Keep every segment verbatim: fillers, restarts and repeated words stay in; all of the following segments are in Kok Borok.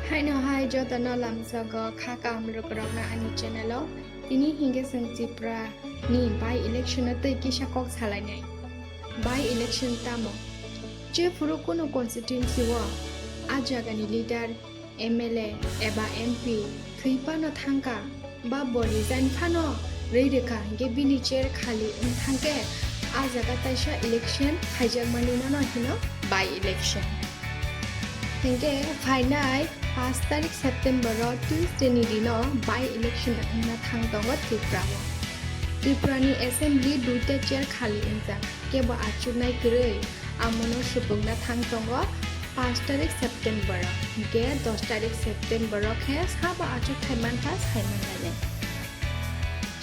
Thaino hai jotono lamsogo kha kaham rwkrokno ani channel o. Tini hinkhe chwng Tripura ni by election no tei kisa kok salainai. By election tamo? Jephuru kunu constituency o a jagani leader, M L A eba M P thwi phano thangkha ba bo resign phano rwi rwkha hinkhe bini chair khali wng thangkhe a jaga taisa election khaijakmani nono hino by election. Hinkhe phainai pash tarik September o Tuesday ni dino by election wngna thang tongo Tripura o. Tripura ni assembly duita chair khali wngjak, kebo achuknai kwrwi, amono supungna thang tongo pash tarik September o. Hinkhe dos tarik September o khe sabo achukthai mankha saimanlainai.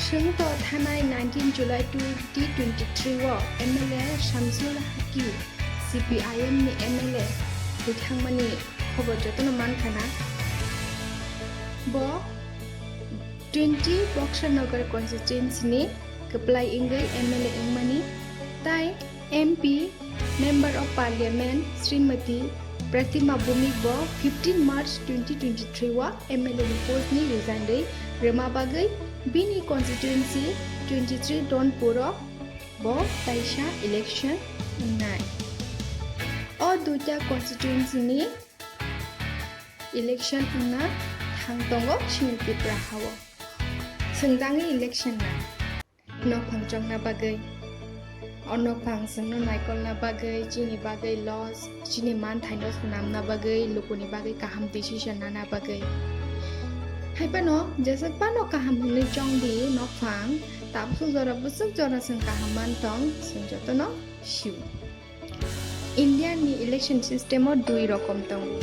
Chwng to thanai nineteen July twenty twenty-three o M L A Shamsul Haki, C P I M ni M L A thwi thangmani khobor jotono mankha na. Bo twenty Boxer Nagar constituency ni kwplai wngwi M L A wngmani, tai M P, Member of Parliament, Srimati Pratima Bhowmik bo fifteen March twenty twenty-three o M L A ni post ni resign rwi rwma bagwi bini constituency twenty-three Donpur o bo taisa election wngnai. O duita constituency ni election wngna thang tongo chini Tripura ha o. Swngjangwi election na. Nokphang chongna bagwi. O nokphang chwngno naikolna bagwi, chini bagwi loss, chini manthaino swnamna bagwi, lukuni bagwi kaham decision nana bagwi. Haiphano jeswk phano kaham hwnwi chongdi nokphang, tabuk jora bwswk jora chwng kaham mantong, chwng jotono sio. India ni election system o dui rokom tongo,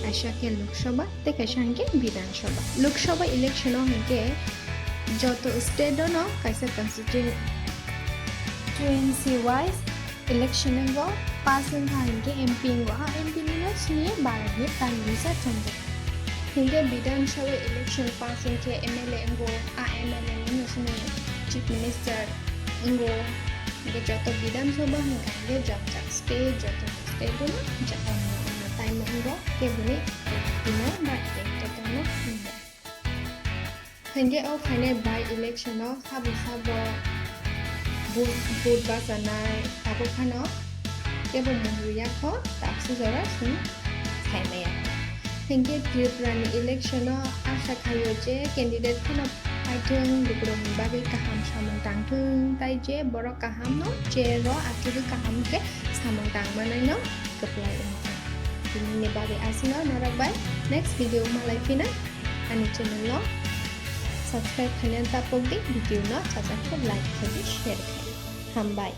kaisa khe Lok Sabha tei kaisa hinkhe Bidhan Sabha. Lok Sabha election o hinkhe joto state o no kaisa constituency wise election wngo, pass wngkha hinkhe M P wngo, a M P ni no sini Bharat ni Prime Minister chongjak. Hinkhe Bidhan Sabha election pass wngkhe M L A wngo, a M L A no sini Chief Minister wngo. Hinkhe joto Bidhan Sabha hwnkha hinkhe jat jat state, joto state o no jat jat time o wngo, keboni tino ba ekta term o wngo. Hinkhe o phainai by election o sabo sabo vote, vote bachanai tabuk phano kebo mung rwya kho, tabuksa jora chwng sai maya. Hinkhe Tripura ni election o asa khaio je candidate phano phaithwng, lukurokni bagwi kaham samung tangthwng, tai je borok kaham no chair o achugwi kaham khe samung tangmanai no kwplai wngthwng. Tini ni bagwi asino norok bai next video malai phina ani channel no subscribe khaina tapok di, video no chajak khe like khai di, share khai di. Hambai.